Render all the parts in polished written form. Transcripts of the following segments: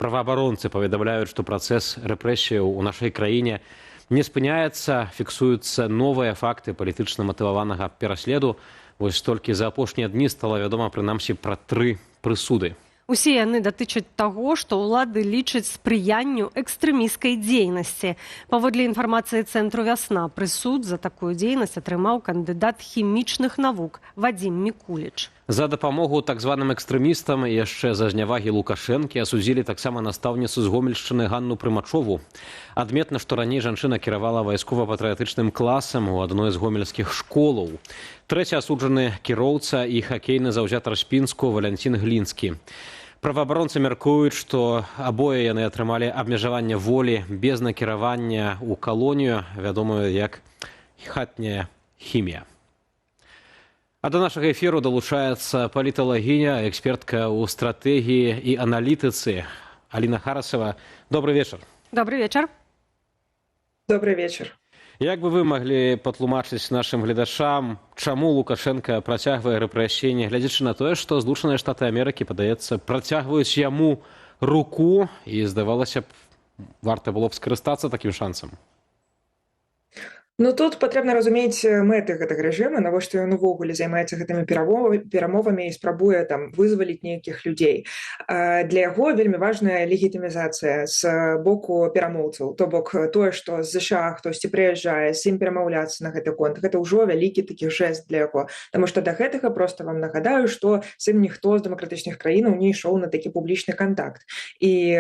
Праваабаронцы паведамляюць, што працэс рэпрэсіяў у нашай краіне не спыняецца, фіксуюцца новыя факты палітычна матываванага пераследу. Вось толькі за апошнія дні стала вядома прынамсі пра тры прысуды. Усе яны датычаць таго, што ўлады лічаць спрыянню экстрэмісцкай дзейнасці. Паводле інфармацыі цэнтру «Вясна», прысуд за такую дзейнасць атрымаў кандыдат хімічных навук Вадзім Мікуліч. За дапамогу так званым экстрэмістам і яшчэ за знявагі Лукашэнкі асудзілі таксама настаўніцу з Гомельшчыны Ганну Прымачову. Адметна, што раней жанчына кіравала вайскова-патрыятычным класам у адной з гомельскіх школаў. Трэці асуджаны — кіроўца і хакейны заўзятар з Пінску Валянцін Глінскі. Праваабаронцы мяркуюць, што абое яны атрымалі абмежаванне волі без накіравання ў калонію, вядомую як хатняя хімія. А да нашага эфіру далучаецца паліталагіня, экспертка ў стратэгіі і аналітыцы Аліна Харасава. Добры вечар. Добры вечар. Добры вечар. Як бы вы маглі патлумачыць нашым гледачам, чаму Лукашэнка працягвае рэпрэсіі, нягледзячы на тое, што Злучаныя Штаты Амерыкі, падаецца, працягваюць яму руку і, здавалася б, варта было б скарыстацца такім шансам? Ну, тут патрэбна разумець мэты гэтага рэжыма, навошта ён увогуле займаецца гэтымі перамовамі і спрабуе там вызваліць нейкіх людзей. Для яго вельмі важная легітымізацыя з боку перамоўцаў. То бок тое, што з ЗША хтосьці прыязджае з ім перамаўляцца на гэты конт, гэта ўжо вялікі такі жэст для яго. Таму што да гэтага, просто вам нагадаю, што з ім ніхто з дэмакратычных краінаў не ішоў на такі публічны кантакт. І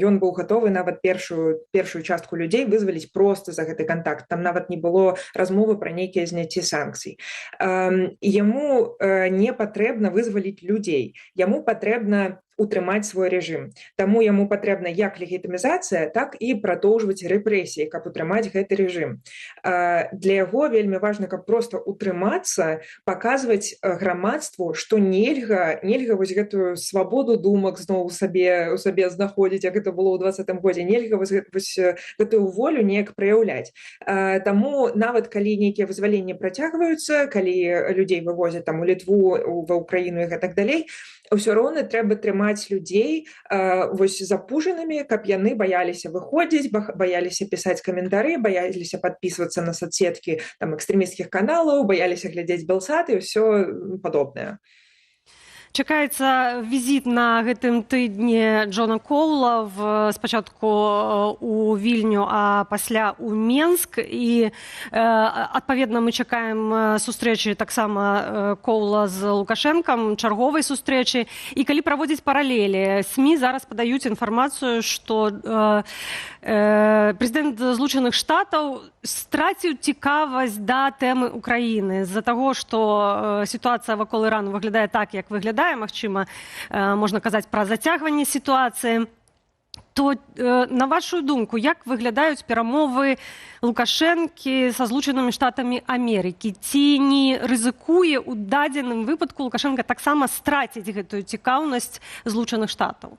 ён быў гатовы нават першую частку людзей вызваліць просто за гэты кантакт. Там нават не было размовы пра нейкія зняцці санкцый. Яму не патрэбна вызваліць людзей, яму патрэбна утрымаць свой рэжым. Таму яму патрэбна як легітымізацыя, так і прадоўжваць рэпрэсіі, каб утрымаць гэты рэжым. Для яго вельмі важна, каб просто утрымацца, паказваць грамадству, што нельга вось гэтую свабоду думак зноў у сабе знаходзіць, як гэта было ў 20-м годзе, нельга вось гэтую волю неяк праяўляць. Таму нават калі нейкія вызваленні працягваюцца, калі людзей вывозяць там у Літву, ва Ўкраіну і гэтак далей, ўсё роўна трэба трымаць людзей вось запужанымі, каб яны баяліся выходзіць, баяліся пісаць каментары, баяліся падпісвацца на сацсеткі там экстрэмісцкіх каналаў, баяліся глядзець Белсат і ўсё падобнае. Чакаецца візіт на гэтым тыдні Джона Коула спачатку у Вільню, а пасля у Менск. І адпаведна мы чакаем сустрэчы таксама Коула з Лукашэнкам, чарговай сустрэчы. І калі праводзіць паралелі, СМІ зараз падаюць інфармацыю, што прэзідэнт Злучаных Штатаў страціў цікавасць да тэмы Украіны з-за таго, што сітуацыя вакол Ірану выглядае так, як выглядае, магчыма, можна казаць пра зацягванне сітуацыі. То на вашу думку, як выглядаюць перамовы Лукашэнкі са Злучанымі Штатамі Амерыкі? Ці не рызыкуе ў дадзеным выпадку Лукашэнка таксама страціць гэтую цікаўнасць Злучаных Штатаў?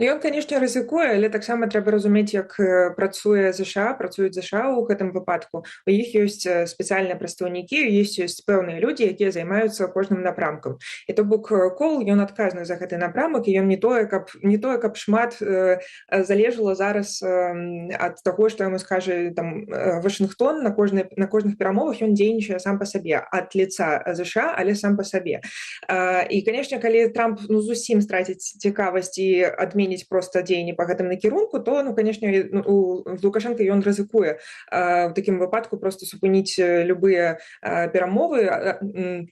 Ну, ён, конечно, рызыкуе, але таксама трэба разумець, як працуе ЗША, працуюць ЗША ў гэтым выпадку. У іх ёсць спецыяльныя прадстаўнікі, ёсць пэўныя людзі, якія займаюцца кожным напрамкам. І то бок Коул, ён адказны за гэты напрамак, і ён не тое, каб шмат залежала зараз ад таго, што яму скажа там Вашынгтон на кожных перамовах. Ён дзейнічае сам па сабе, ад лица ЗША, але сам па сабе. І, конечно, калі Трамп, ну, зусім страціць цікавасць і адменіць просто дзеянні па гэтым накірунку, то, ну, конечно, ну, у Лукашэнка, ён рызыкуе в такім выпадку просто супыніць любыя перамовы,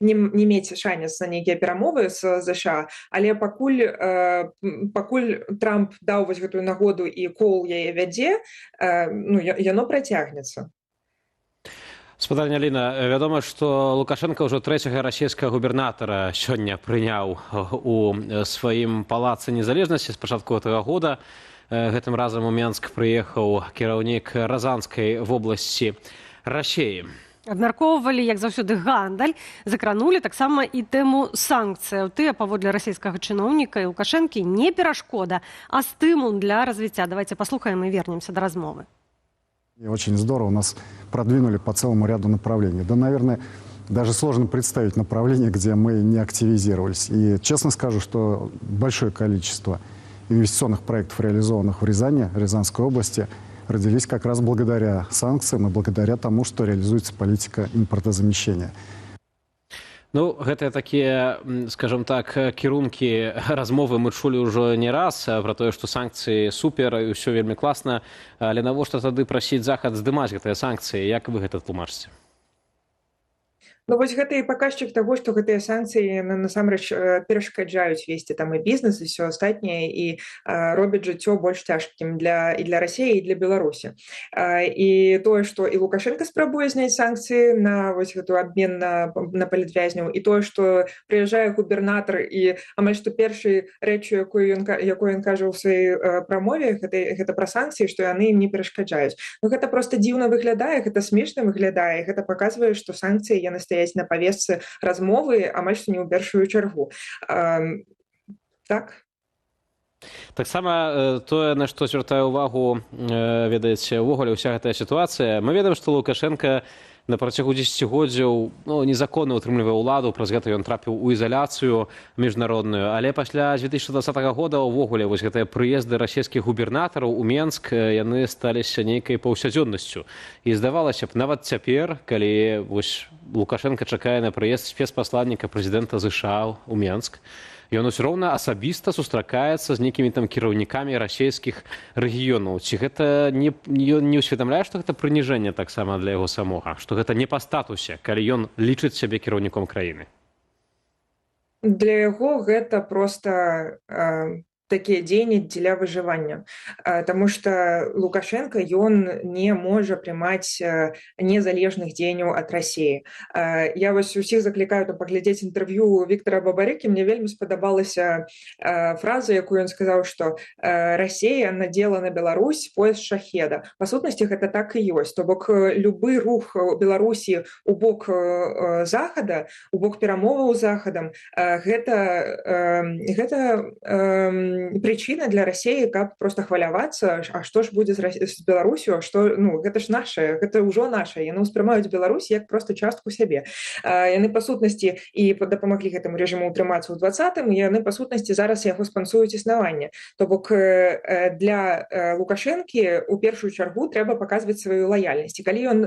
не мець шанец на нейкія перамовы з ЗША. Але пакуль Трамп даў вось гэтую нагоду і Коул яе вядзе, ну, яно працягнецца. Спадарня Аліна, вядома, што Лукашэнка ўжо трэцяга расійскага губернатара сёння прыняў у сваім Палацы незалежнасці з пачатку гэтага года. Гэтым разам у Менск прыехаў кіраўнік Разанскай вобласці Расеі. Абмяркоўвалі, як заўсёды, гандаль, закранулі таксама і тэму санкцыяў. Тыя, паводле расійскага чыноўніка і Лукашэнкі, не перашкода, а стымул для развіцця. Давайте паслухаем і вернемся да размовы. И очень здорово нас продвинули по целому ряду направлений. Да, наверное, даже сложно представить направление, где мы не активизировались. И честно скажу, что большое количество инвестиционных проектов, реализованных в Рязани, Рязанской области, родились как раз благодаря санкциям и благодаря тому, что реализуется политика импортозамещения. Ну, гэтыя такія, скажем так, кірункі размовы мы чулі ўжо не раз пра тое, што санкцыі супер і ўсё вельмі класна, але навошта тады прасіць Захад здымаць гэтыя санкцыі? Як вы гэта тлумачыце? Ну вось гэта і паказчык таго, што гэтыя санкцыі насамрэч перашкаджаюць весці там і бізнес, і ўсё астатняе, і робяць жыццё больш цяжкім для Расіі і для Беларусі. І тое, што і Лукашэнка спрабуе зняць санкцыі на вось гэту абмен на палітвязняў, і тое, што прыязджае губернатар і амаль што першай рэччу, якую ён кажа ў сваёй прамове, гэта пра санкцыі, што яны ім не перашкаджаюць. Ну, гэта просто дзіўна выглядае, гэта смешна выглядае, гэта паказвае, што санкцыі яны стаяць на павестцы размовы амаль што не ў першую чаргу. Так. Таксама тое, на што звяртае ўвагу, ведаеце, увогуле ўся гэтая сітуацыя. Мы ведаем, што Лукашэнка на працягу дзесяцігоддзяў, ну, незаконна ўтрымлівае ўладу, праз гэта ён трапіў у ізаляцыю міжнародную. Але пасля 2020 года ўвогуле вось гэтыя прыезды расійскіх губернатараў у Менск, яны сталіся нейкай паўсядзённасцю. І здавалася б, нават цяпер, калі вось Лукашэнка чакае на прыезд спецпасланніка прэзідэнта ЗША ў Менск, ён усё роўна асабіста сустракаецца з нейкімі там кіраўнікамі расійскіх рэгіёнаў. Ці гэта не ён не ўсведамляе, што гэта прыніжэнне таксама для яго самога, што гэта не па статусе, калі ён лічыць сябе кіраўніком краіны? Для яго гэта просто такія дзеянні дзеля выжывання. Таму што Лукашэнка, ён не можа прымаць незалежных дзеянняў ад Расіі. Я вось усіх заклікаю там паглядзець інтэрв'ю Віктора Бабарыкі. Мне вельмі спадабалася фраза, якую ён сказаў, што Расія надела на Беларусь пояс шахеда. Па сутнасці гэта так і ёсць. То бок любы рух Беларусі у бок Захада, у бок перамоваў з Захадам, гэта прычына для Расіі, каб просто хвалявацца: а што ж будзе з Беларусю, што, ну, гэта ж наша, гэта ўжо наша. Яны ўспрымаюць Беларусь як просто частку сябе. Яны па сутнасці і дапамаглі гэтаму рэжыму ўтрымацца ў 20-м, і яны па сутнасці зараз яго спансуюць існаванне. То бок для Лукашэнкі у першую чаргу трэба паказваць сваю лаяльнасць. І калі ён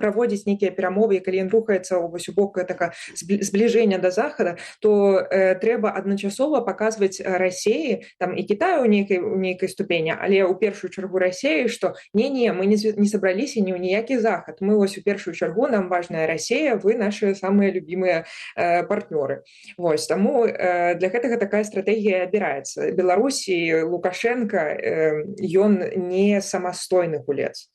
праводзіць нейкія перамовы, і калі ён рухаецца вось у бок гэтага збліжэння да Захада, то трэба адначасова паказваць Расіі там і Кітаю у нейкай ступені, але ў першую чаргу Расіі, што не, мы не сабраліся ні ў ніякі Захад, мы вось у першую чаргу, нам важная Расія, вы наши самыя любімыя партнёры. Вось таму для гэтага такая стратэгія абіраецца. Беларусі Лукашэнка, ён не самастойны гулец.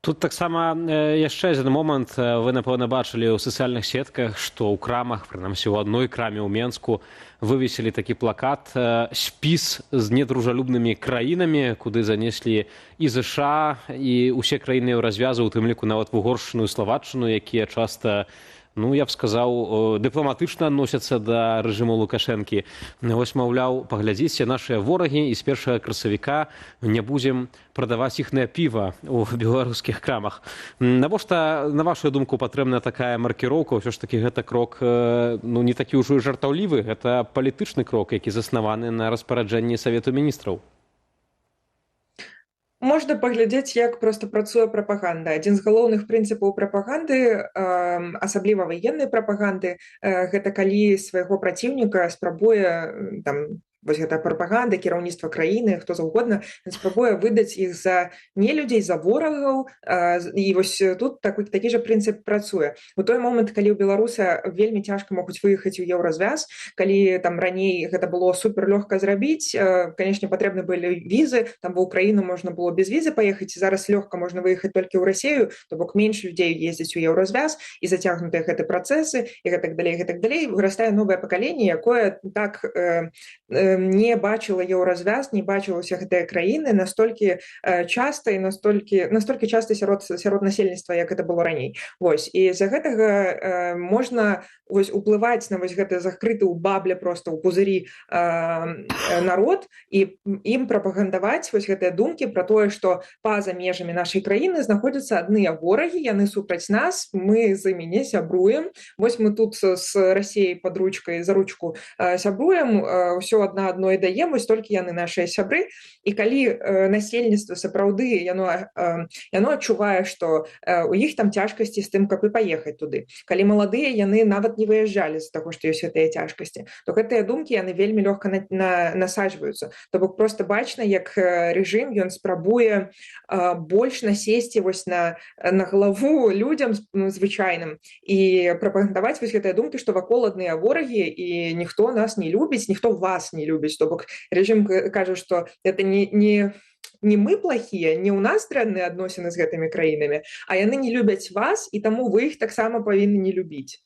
Тут таксама яшчэ адзін момант. Вы, напэўна, бачылі ў сацыяльных сетках, што ў крамах, прынамсі ў адной краме ў Менску, вывесілі такі плакат, спіс з недружалюбнымі краінамі, куды занеслі і ЗША, і ўсе краіны Еўразвязу, у тым ліку нават Вугоршчыну і Славаччыну, якія часта, ну, я б сказаў, дыпламатычна адносяцца да рэжыму Лукашэнкі. Вось, маўляў, паглядзіце, нашыя ворагі, і з 1 красавіка не будзем прадаваць іхнае піва ў беларускіх крамах. Навошта, на вашу думку, патрэбна такая маркіроўка? Ўсё ж такі гэта крок, ну, не такі ўжо і жартаўлівы, гэта палітычны крок, які заснаваны на распараджэнні Савету міністраў. Можна паглядзець, як проста працуе прапаганда. Адзін з галоўных прынцыпаў прапаганды, асабліва ваеннай прапаганды, гэта калі свайго праціўніка спрабуе там вось гэта прапаганда, кіраўніцтва краіны, хто заўгодна, спрабуе выдаць іх за не людзей, за ворагаў. І вось тут такі же прынцып працуе. У той момант, калі ў беларуса вельмі цяжка могуць выехаць у Еўразвяз, калі там раней гэта было супер лёгка зрабіць, канешне, патрэбны былі візы, там ва Украіну можна было без візы паехаць, зараз лёгка можна выехаць толькі ў Расею, то бок менш людзей ездзіць у Еўразвяз, і зацягнутыя гэты працэсы, і гэтак далей, гэтак далей. Вырастае новае пакаленне, якое так не бачыла Еўразвяз, не бачыла ўсе гэтыя краіны настолькі часта і настолькі часта сярод насельніцтва, як это было раней. Вось і з-за гэтага можна вось уплываць на вось гэты закрыты ў бабле, просто ў пузырі народ і ім прапагандаваць вось гэтыя думкі пра тое, што па-за межамі нашай краіны знаходзяцца адныя ворагі, яны супраць нас, мы з імі не сябруем. Вось мы тут з Расіяй под ручкой, за ручку сябруем, ўсё. адна адной даем, вось толькі яны нашыя сябры. І калі насельніцтва сапраўды яно адчувае, што у іх там цяжкасці з тым, каб і паехаць туды, калі маладыя, яны нават не выязджалі з таго, што ёсць гэтыя цяжкасці, то гэтыя думкі, яны вельмі лёгка насаджваюцца. То бок просто бачна, як рэжым, ён спрабуе больш насесці вось на галаву людзям звычайным і прапагандаваць вось гэтыя думкі, што вакол адныя ворагі і ніхто нас не любіць, ніхто вас не любіць. То бок рэжым кажа, што это не мы плохие, не ў нас дрэнныя адносіны з гэтымі краінамі, а яны не любяць вас, і таму вы іх таксама павінны не любіць.